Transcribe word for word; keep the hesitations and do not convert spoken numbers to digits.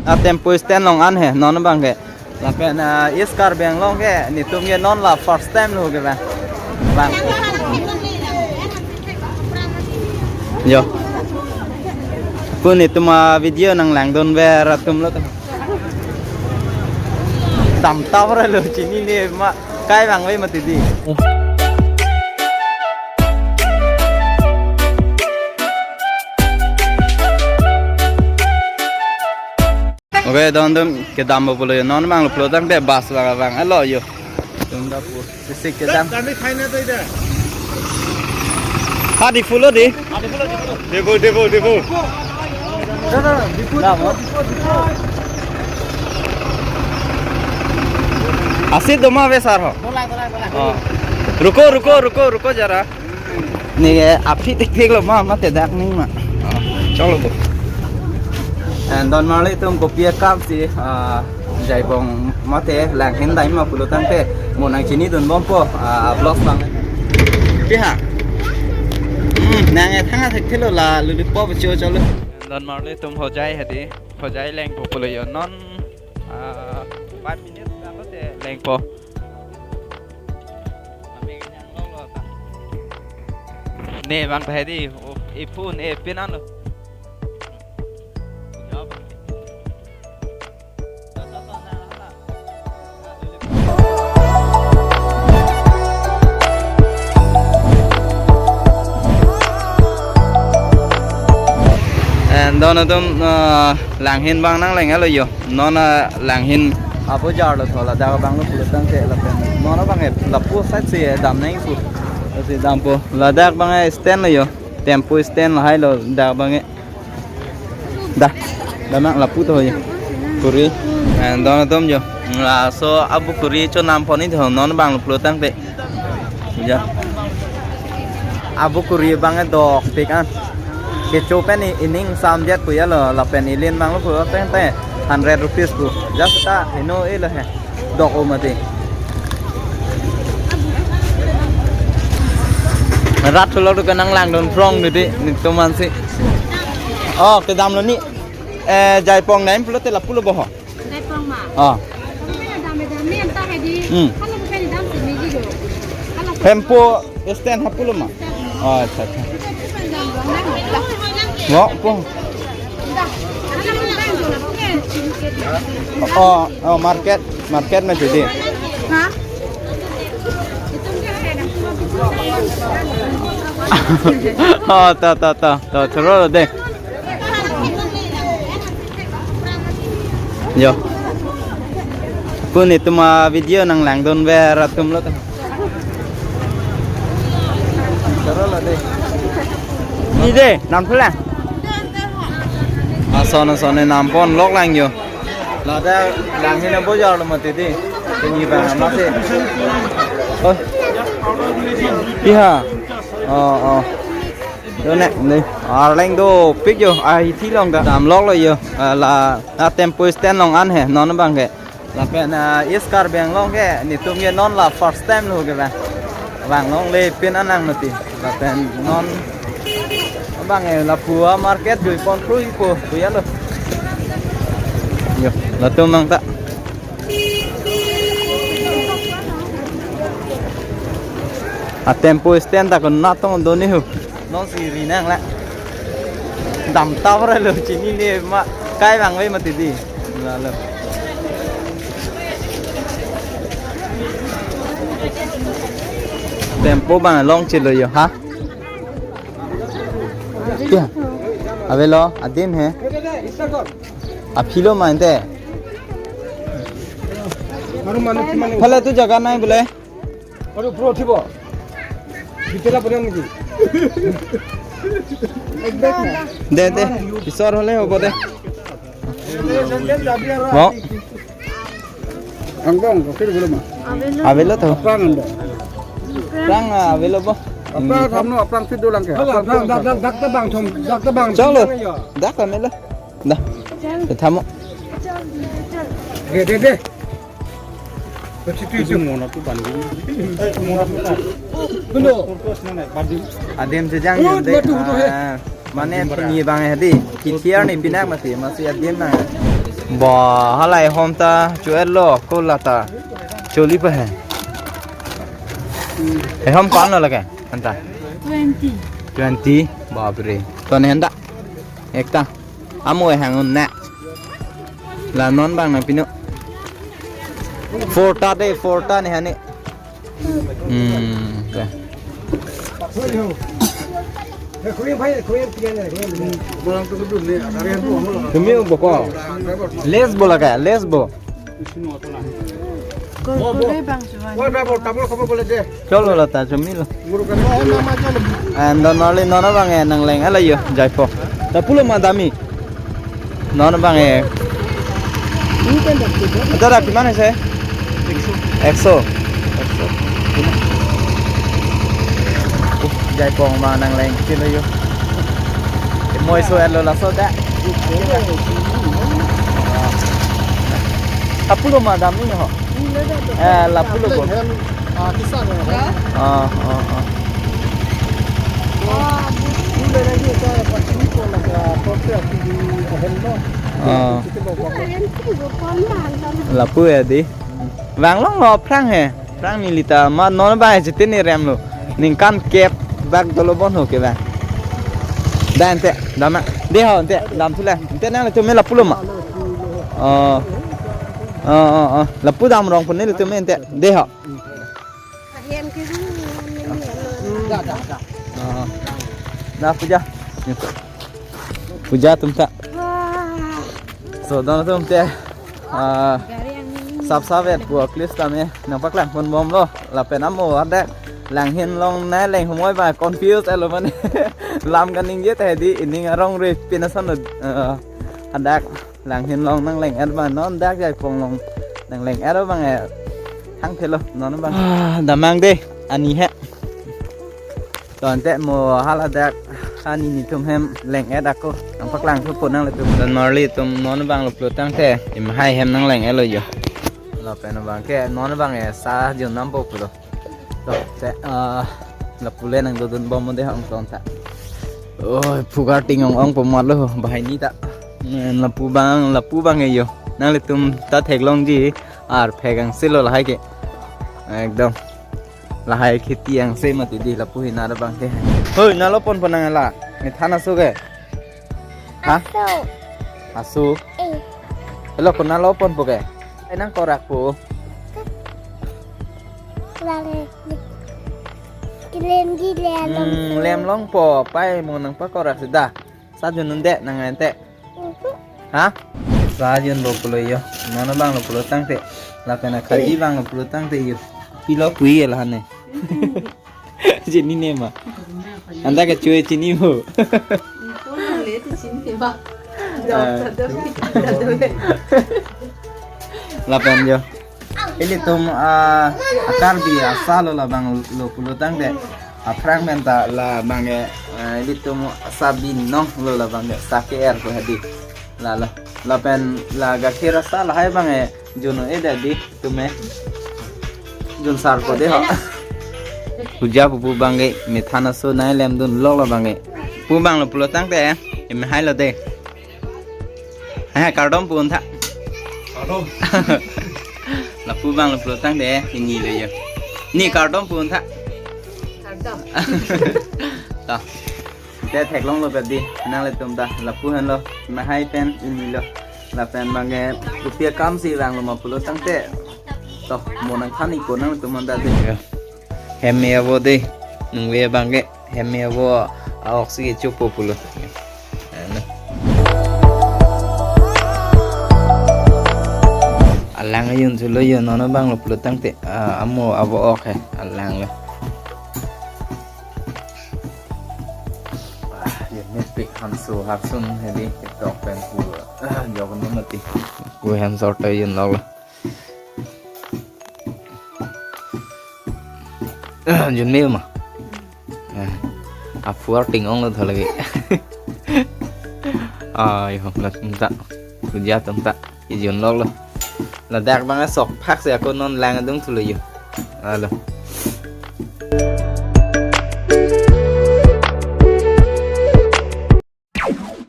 A tempo stand along an he, non abang ke. Lapen, ah, East Karbi Anglong ke, netum ke non la first time lo ke bang. Bang. Yo. Pu netum a-video nanglangdun ver atum lo to. Damtap ra lo, chinine ma kai bang ve mati di. Okay, don dun kedam bo pulo yo. Non abang lo pulo tangte bus abang abang alo yo. Tum da pu. Sisi kedam. Kami khaina to ida. Ha, Diphu lo di. Diphu, Diphu. Diphu, Diphu, Diphu. Asi doma ve sar ho. Bola, bola, bola. Oh. Ruko, ruko, ruko, ruko jara. Ne aphi tik tik lo ma, mate dak ning ma. Oh, chalo bo. And don marli atum kopi akam si, ah, Jaibong mate Langhin dai ma pulo tangte mo nangchinidun bompo, ah, vlog bang. Pi ha. Hmm, nang e thang athek thelo la luli po cho chalo. Don marli atum Hojai hadi, Hojai lengpo pulo yo non, ah, five minutes ka te lengpo. Ne bang tadi, oh, ipun, eh, pinan lo. And don atum, uh, Langhin bang nangleng alo yo. Non a Langhin abojar lo thola dak abang lo pulo tangte lapen. Non abang e lapu side si dam nangji pu. Si dampo. Ladak abang e stand lo yo. Tempo stand lahai lo dak abang e. Da. Damnang lapu to yo. Kuri. And don atum yo. Laso abu kuri chonam pon ni tho non abang lo pulo tangte. Ya. Abu kuri abang e dokpik an. Kecho pen i-, ining samjat pu ya lo, lapen ilin abang lo pu tangte hundred rupees pu. Just ta ino e lo he. Dok o mati. Rat thulo tu kenang langdun phrong didi, netum ansi. Oh, kedam lo ni. Eh, Jaipong nai pulote lapu lo bo ho. Jaipong ma. Ah. Kami na dam dam ni anta hai di. Hmm. Hala bukan dam sini gitu. Hala Tempo stand ha pulo ma. Oh, acha, acha. Bukan dam dong na. Mo po. Hala bukan dam dong na. Oh, oh, market, market ma jadi. Ha? Oh, to, to, to, to, choro deh. Yo. Pu netum a-video nanglangdun ver atum lo to. Choro lo deh. Ni deh, nam phulang. Ason ason e nam pon lok lang yo. Ladak Langhin abojar lo mati di. Pini bang amat si. Oh. Pi ha. Oh, oh. Yo ne, ne. Arleng dopik yo. Ahithi along ta. Dam lok lo yo. Ah, la, ah, tempo stand along an he. Non abang ke. Lapen, ah, East Karbi Anglong ke. Netum ke non la first time lo ke bang. Bang longle pin anang mati. Lapen non abang e lapu a-market jui pon krui po, krui alo. Yo, latum nang ta. A-tempo stand ta kon natong doni hu. Non si ri nang la. Damtap ra lo chinine ma kai bang ve mati di. Lalo. Tempo bang long chelo yo ha. Kya? Avelo, adim he. Aphi lo ma ante. Phale tu jaga nai bole. Aru pro thibo. Bitela pura niki. De, de. Isor hole hobo de. Mo. Angbong, kosir belum ah. Avelo to. Apang ando. Apang, ah, avelo bo. Apang kamu apang situ lang ke. Apang, apang, apang, dak, dak, dak, bang thom, dak, dak, bang thom. Chalo. Dak kami lo. Dah. Kethamu. De, de, de. Kosir itu. Itu mau nanti banding. Eh, mau nanti. Benar. Adim sejang. Oh, ya, de. Betul, betul, he. Ah, mane pini bang hadi. Kithiar ni pinak mati, masi adim na. Ba, halai hom ta chu-etlo, ko lata choli pa he. Ehom ko-anlo lake, anta? Twenty. Twenty, bapre. Ton henda. Ekta. Amo ehang un na. La non abang nangpinon. Four ta de, four ta ne hani. Hmm, ya. Kumi boko. Lays bo lake, Lays bo. Kurkure abang chuan. Cholo lata chomilo. And don marli non abang e nangleng-etlo yo, jaipong. Ta pulo ma dami. Non abang e. Dada, kiman ase? Ekso. Ekso. Uh, jaipong abang nangleng-etlo yo. Moi so-etlo laso ta. Ta pulo ma dami ho. Eh, la pulo bo. Ah, ah, ah. Ah. Lapu ya di. Vanglonglo aphrang he. Aphrang neli ta ma non abang e chitini remlo. Ningkan kep bak dolo bon ho ke bang. Da ante, dam na. De ho ante, damthu le. Ante nanglitum me la pulo ma. Oh. Oh, oh, oh. Lapu damrong pu nelitum ante. De ho. Ahem ke hu, ne, ne, ne. Oh. Na puja. Puja atum ta. Wah. So, don atum te. Ah, gari ang ini. Sap sap et pu clip tame nangpaklang ponbomlo. Lapen amo hadak Langhin along nangleng humoi abang confuse-etlo mane. Lam kaningje ta di, ining arong re pinason lo, eh, hadak Langhin along nangleng-et abang, non dak jaipong along nangleng-et abang e. Hang thelo non abang. Ah, damnang de, ani he. To ante mo hala dak ani nelitum hem leng-et ako. Nangpaklangthu po nanglitum. Don marli atum non abang lo pulo tangte, imhai hem nangleng-etlo yo. Lapen abang ke non abang e sa jun nampo pulo. To, te, ah, lapu le nangdodun bom de hong tong ta. Oi, phu karting ong-ong po matlo, banghini ta. Men lapu abang, lapu abang e yo. Nanglitum ta theklongji, arphek angse lo lahai ke. Ekdom. Lahai kheti angse mati di lapu hina abang ke. Hoi, nalo ponpo nang la. Methan aso ke. Ha? Aso. Aso. Eh. Helo, konatlo ponpo ke? Ai nangkorakpo. Lale. Klem di le along. Hmm, lem longpo, pai mo nangpakorak seta. Sa jun un de nang ante. Mhm. Ha? Sa jun lo pulo yo. Non abang lo pulo tangte. Lapen akhaji abang lo pulo tangte yo. Pilo pui la hane. Chinine ma. Anta ke chue chini bo. Ito na le ti chini ba. Ah. Lapen yo. Ilitum, ah, akarbi asa lo labang lo pulo tangte. Aphrang pen ta labang ke, ah, ilitum sa binong lo labang ke sa ke-er ko hadi. La la. Lapen la gakhir asa lahai abang ke. Jun un-e dadi, tume. Jun sar ko de ho. Puja pupu abang ke, methan aso nanglemdunlok labang ke. Pu abang lo pulo tangte, eme hai lo de. Hai, kardom pu un tha. Kardom. Lapu abang lo pulo tangte, ini lo yo. Ni kardom pu un tha. Kardom. Ta. Te theklonglo pet di, nanglitum ta, lapu henlo, mahai pen inilo. Lapen abang ke, rupiah kam si vanglo ma pulo tangte. To, mo nangthan-ikpo nanglitum anta di. Ya. Hem me avo de, nungve abang ke, hem me avo, a-ok si kechopo pulo. Ano. Alang ayun sulo yo, non abang lo pulo tangte, ah, amo avo ok he, alang lo. Ah, ye mepik hanso haksun hedi ketok pen pu. Ah, jok no mati. Pu hem sort ta yun lok lo. Ah, jun me ma. Ah, aphu arting ong lo tho lagi. Ai ho, la tum ta. Puja tum ta. Ijun lok lo. Ladak abang sok phak si ako non lang adung thulo yo. Alo.